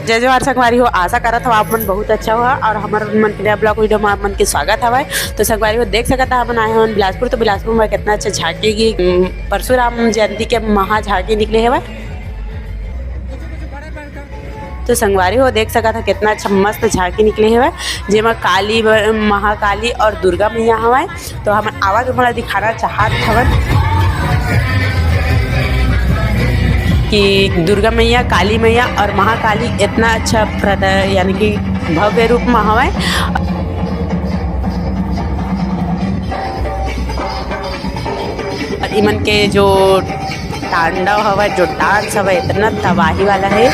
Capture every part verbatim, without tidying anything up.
जय जोहार संगवारी हो, आशा करत हव आप मन बहुत अच्छा होहा और हमर मन के नया vlog video में आप मन के स्वागत हवय। तो संगवारी हो, देख सकत हव, हमन आए हवन बिलासपुर। तो बिलासपुर में कितना अच्छा झांकी की, उम, परशुराम जयंती के महा झांकी निकले हवय। तो संगवारी हो, देख सकत हव, कितना अच्छा मस्त झांकी निकले हवय, जेमा काली ब-, महाकाली और दुर्गा मैया हवय। तो हमन आवा तुमन ला दिखाना चाहत हवन कि दुर्गा मैया, काली मैया और महाकाली इतना अच्छा प्रद-, यानी कि भव्य रूप में हवय। और इमन के जो तांडव हवय, जो dance हवय, इतना तबाही वाला है,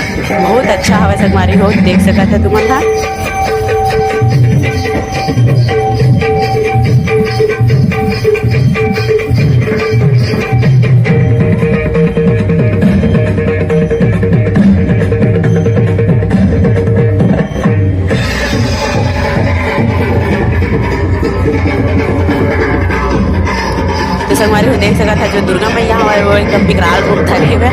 बहुत अच्छा हवय संगवारी हो, देख सकत है तुमन हा। तो संगवारी हो, देख सकत है, जो दुर्गा मैया हवय, वो एकदम विकराल रूप धरे हवय।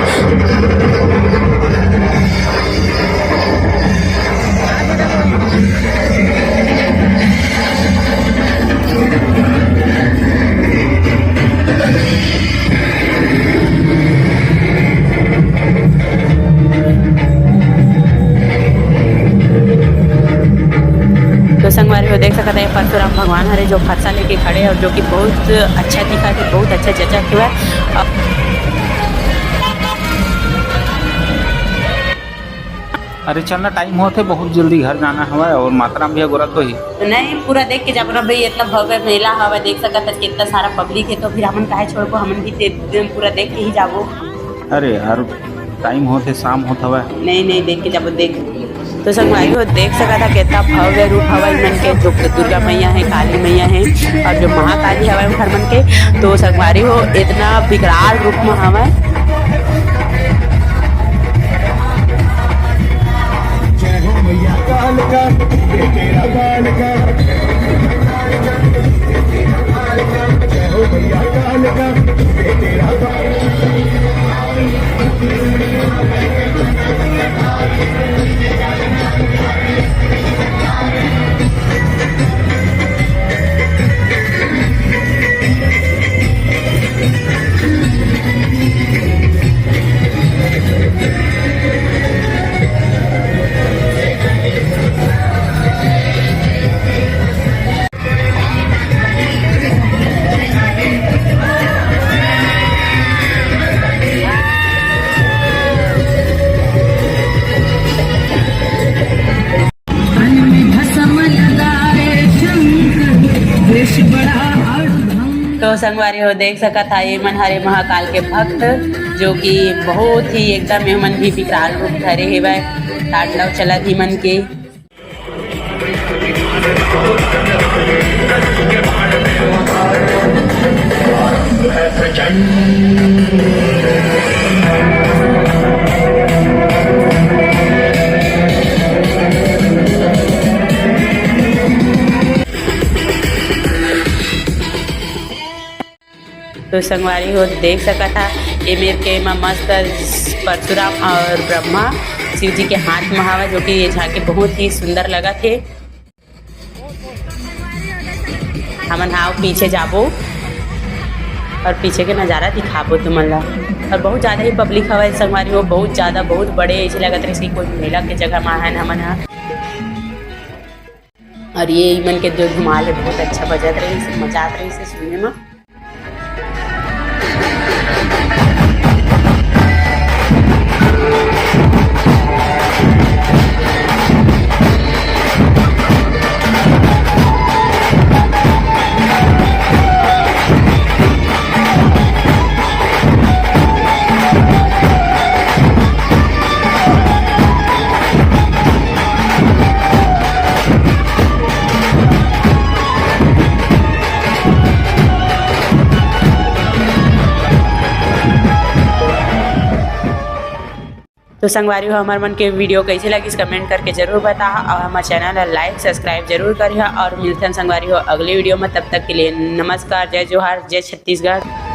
तो संगवारी हो, देख सकत है, परशुराम भगवान हरे, जो फरसा लेके खड़े और जो कि बहुत अच्छा दिखत है, बहुत अच्छा जचत हुआ। अरे चलना, time होत हे, बहुत जल्दी घर जाना हवय और माता राम भी अगोरत होही। नहीं, पूरा देख के जाबो ना भाई, इतना भव्य मेला हवय, देख सकत हस कितना सारा public है, तो फिर हमन काहे छोड़बो, हमन भी दे-, पूरा देख के ही जाबो। अरे यार, time होत हे, शाम होत हवय। नहीं, नहीं, देख के जाबो, देख। तो संगवारी हो, देख सकत हा कितना भव्य रूप हवय इमन के, जो दुर्गा मैया है, काली मैया है और जो महाकाली हवय हर मन के। तो संगवारी हो, इतना विकराल रूप में हवय। जय हो मैया कालिका, ये तेरा बालिका। जय हो मैया कालिका, ये तेरा बालिका। तो संगवारी हो, देख सकत हा, ये मन हरे महाकाल के भक्त, जो कि बहुत ही एकदम ये मन भी विकराल रूप धरे हेवय, तांडव चलत ही मन के। तो संगवारी हो, देख सकत हा, ए मेर के एमा मस्त परशुराम और ब्रह्मा शिव जी के हाथ में हवय, जो कि ये झांकी बहुत ही सुंदर लगत हे। हमन हाव पीछे जाबो और पीछे के नजारा दिखाबो तुमन ला। और बहुत ज्यादा ही public हवय संगवारी हो, बहुत ज्यादा, बहुत बड़े, ऐसे लगत रहिस कि कोई मेला के जगह मा हन हमन हा। और ये इमन के जो धुमाल है, बहुत अच्छा बजत रहिस, मजा आत रहिस सुने में। तो संगवारी हो, हमर मन के video कइसे लगिस, comment करके जरूर बताहा और हमर channel ला like subscribe जरूर करिहा और मिलथन संगवारी हो अगले video में। तब तक के लिए नमस्कार, जय जोहार, जय छत्तीसगढ़।